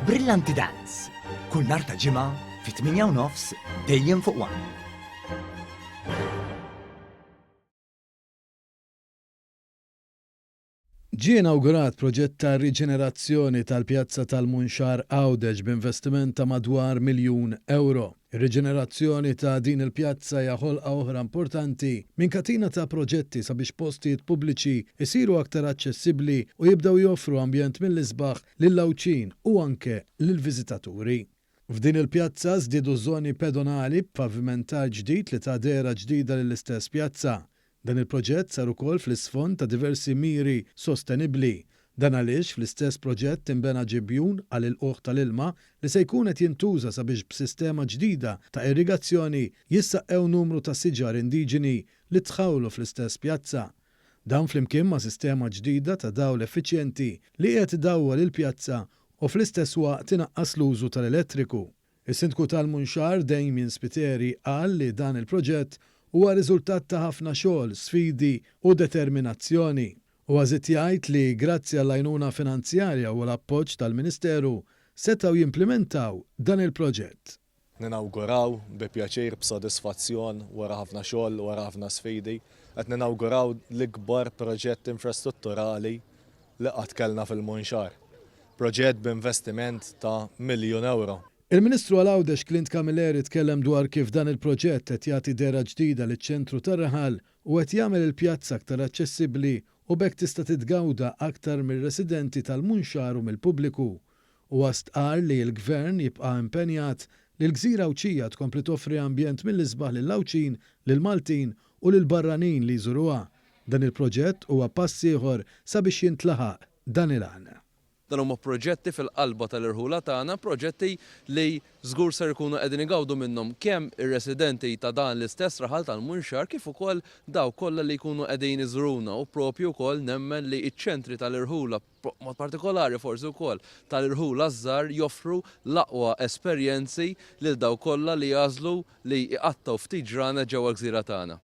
Brillanti Dance, kull nhar ta' Ġimgħa fit-8 u nofs dejjem fuq One. Ġie inawgurat proġett ta' riġenerazzjoni tal-Pjazza tal-Munxar Għawdex b'investiment ta' madwar miljun ewro. Ir-riġenerazzjoni ta' din il-pjazza hija ħolqa oħra importanti minn katina ta' proġetti sabiex postijiet pubbliċi jsiru aktar aċċessibbli u jibdew joffru ambjent mill-isbaħ lill-Għawdxin u anke lill-viżitaturi. F'din il-pjazza żdiedu żoni pedonali b'pavimentar ġdid li ta dehra ġdida lill-istess pjazza. Dan il-proġett sar ukoll fl-isfond ta' diversi miri sostenibbli. Dan għaliex fl-istess proġett inbena ġibjun għal ilqugħ tal-ilma li se jkun qed jintuża sabiex b'sistema ġdida ta' irrigazzjoni jissaqqew numru ta' siġar indiġeni li tħawlu fl-istess pjazza. Dan flimkien ma' sistema ġdida ta' dawl effiċjenti li qiegħed idawwal il-pjazza u fl-istess waqt inaqqas l-użu tal-elettriku. Is-Sindku tal-Munxar, Damien Spiteri, qal li dan il-proġett huwa riżultat ta' ħafna xogħol, sfidi u determinazzjoni. Huwa żied jgħid li grazzi għall-għajnuna finanzjarja u l-appoġġ tal-Ministeru setgħu jimplimentaw dan il-proġett. Ninawguraw bi pjaċir, b'sodisfazzjon, wara ħafna xogħol, wara ħafna sfidi, qed ninawguraw l-ikbar proġett infrastrutturali li qatt kellna fil-Munxar. Proġett b'investiment ta' miljun ewro. Il-Ministru għal Għawdex Clint Camilleri tkellem dwar kif dan il-proġett qed jagħti dehra ġdida liċ-ċentru tar-raħal u qed jagħmel il-pjazza aktar aċċessibbli u b'hekk tista' titgawda aktar mir-residenti tal-Munxar u mill-pubbliku. Huwa stqarr li l-Gvern jibqa' impenjat li l-gżira Għawdxija tkompli toffri ambjent mill-isbaħ lill-Għawdxin, lill-Maltin u lill-barranin li jżuruha. Dan il-proġett huwa pass ieħor sabiex jintlaħaq dan il-għan. Dan huma proġetti fil-qalba tal-irħula tagħna, proġetti li żgur ser ikunu qegħdin igawdu minnhom kemm ir-residenti ta' dan l-istess raħal tal-Munxar kif ukoll dawk kollha li jkunu qegħdin iżuruna u propju wkoll nemmen li ċ-ċentri tal-irħula b'mod partikolari forsi wkoll tal-irħula ż-żgħar joffru l-aqwa esperjenzi lil dawk kollha li jagħżlu li jqattgħu ftit ġranet ġewwa l-gżira tagħna.